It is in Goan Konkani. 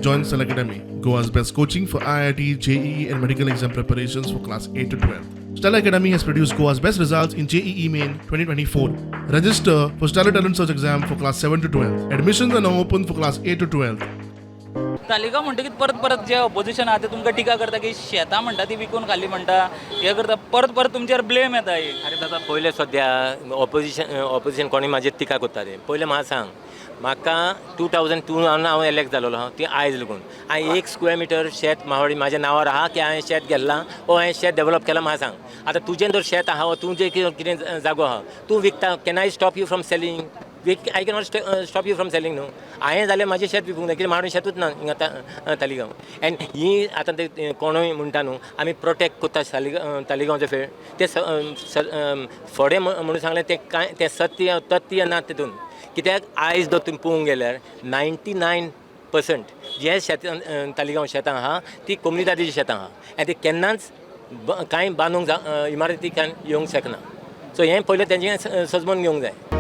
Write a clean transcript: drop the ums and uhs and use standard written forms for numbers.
Join Stellar Academy, Goa's best coaching for IIT, JEE, and medical exam preparations for class 8 to 12. Stellar Academy has produced Goa's best results in JEE Main 2024. Register for Stellar Talent Search exam for class 7 to 12. Admissions are now open for class 8 to 12. Taleigao म्हणटकीत परत परत जे ऑपोजिशन आहा ते तुमकां टिका करता की शेतां म्हणटा ती विकून खाली म्हणटा, हें करता, परत परत तुमचेर ब्लेम येता एक. अरे बाबा, पयलें सद्या ऑपोजिशन कोणी म्हाजेर टिका करता ते पयलें म्हाका सांग. म्हाका 2002 हांव एलेक्ट जालोलो आहा, ती आयज लागून हांवें एक स्क्वेअर मिटर शेत म्हावडी म्हाज्या नांवार आहा की हांवें शेत घेतलां ओ हांवें शेत डेवलप केलां, म्हाका सांग. आतां तुजें जर शेत आहा वो तुजें कितें जागो आहा, तूं विकता, can I stop you from selling? I cannot stop you from selling न्हू. हांवें जाल्यार म्हाजें शेत विकूंक जाय, कित्याक म्हाजें शेतूच ना हिंगा तालिगांव. एंड ही आतां ते कोणूय म्हणटा न्हू आमी प्रोटेक्ट करता तालिगांवचें फेळ, तें फोडें म्हणून सांगलें, तें कांय तें सत्य तथ्य ना तितून. कित्याक आयज जर तुमी पळोवंक गेल्यार 99% जे शेत तालिगांव शेतां आहा ती कोमुनिदादीचीं शेतां आहा आनी ती केन्नाच कांय बांदूंक इमारती कांय येवंक शकना. सो हें पयलें तेंचे सजमोन घेवंक जाय.